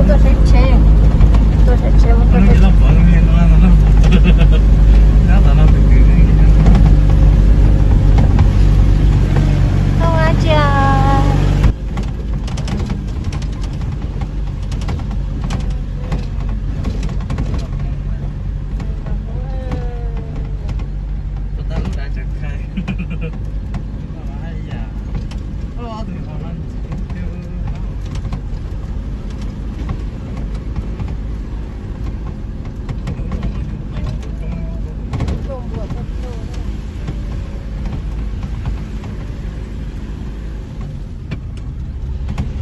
Tuaj saib tsheb, tuaj saib tsheb ua tuaj saib tsheb. Tau a cia.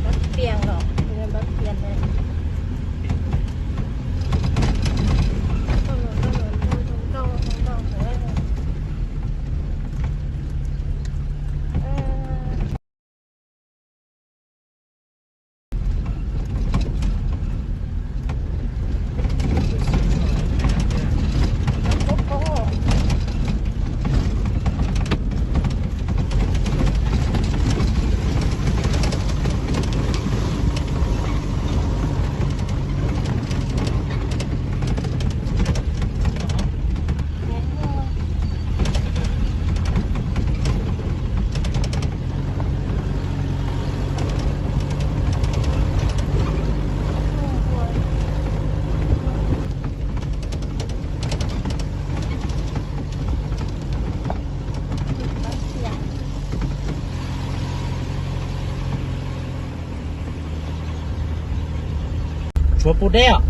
Bab Pias los, bab Pias ne. Tshuav puas deb os?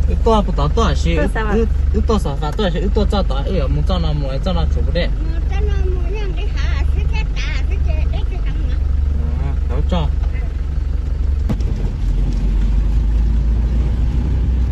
Wb tuaj puas tod tuaj si, wb tuaj Xam Fas tuaj si, wb tuaj txoj tod, wb yuav mus txoj no mus, txoj no tshuav puas deb? Tau tso.